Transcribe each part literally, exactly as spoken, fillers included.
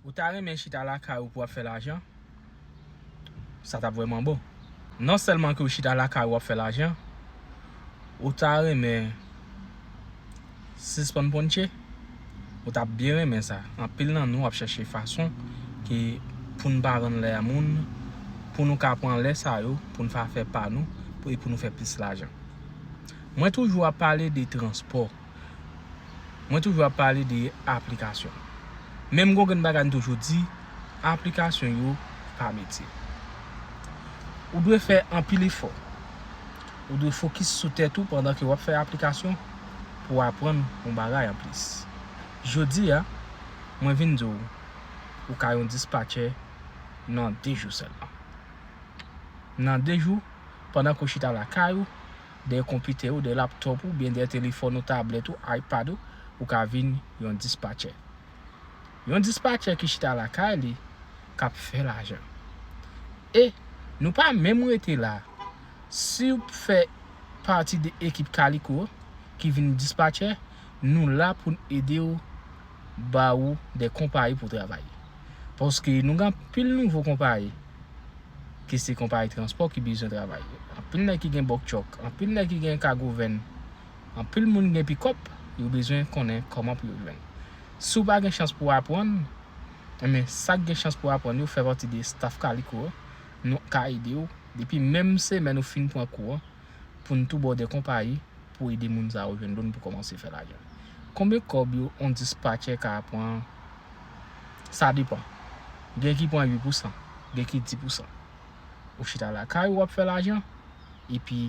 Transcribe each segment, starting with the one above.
Ou ta renmen chita lakay ou pou w ap fè lajan? Sa t ap vrèman bon. Non sèlman ke w chita lakay ou ap fè lajan, ou ta renmen sispann ponche? Ou t ap byen renmen sa. Anpil nan nou ap chèche fason ke pou n pa rann lè a moun, pou nou ka pran lè sa yo, pou n fa fè pa nou, pou, e pou nou fè plis lajan. Mwen toujou ap pale de transpò. Mwen toujou ap pale de aplikasyon. Men m gon grenn bagay m toujou di, aplikasyon yo pa metye. Ou dwe fè anpil efò. Ou dwe fokis sou tèt ou pandan ke w ap fè aplikasyon pou w aprann yon bagay anplis. Jodi a, mwen vin di w, ou ka yon dispatchè nan de jou sèlman. Nan de jou, pandan ke w chita lakay ou, dèyè konpitè ou, dèyè laptòp ou, byen dèyè telefòn ou, tablèt ou, iPad ou, ou ka vin yon dispatchè. Yon dispatchè ki chita lakay li, k ap fè lajan. E nou pa menm rete la. Si w fè pati de ekip Kaliko ki vin dispatchè, nou la pou n ede w, ba ou de konpayi pou travay. Paske nou gen anpil nouvo konpayi, ki se konpayi transpò ki bezwen travay. Anpil nèg ki gen box truck, anpil nèg ki gen kago venn, anpil moun gen pikòp, yo bezwen konnen kòman pou yo jwenn. Si w pa gen chans pou w aprann, enben, sa k gen chans pou w aprann yo fè pati de staff Kaliko an, nou ka ede w. Depi menm semèn ou fin pran kou an, pou n tou ba w de konpayi pou ede moun sa yo jwenn loan pou kòmanse fè lajan. Konbyen kòb yo yon dispatchè ka pran? Sa depann. Gen ki pran uit pousan, gen ki dis pousan. Ou chita lakay ou ap fè lajan, epi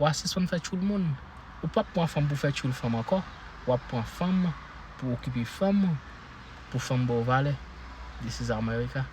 w a sispann fè tchoul moun. Ou p ap pran fanm pou fè tchoul fanm ankò. W ap pran fanm pou okipe fanm, pou fanm ba w valè. This is America.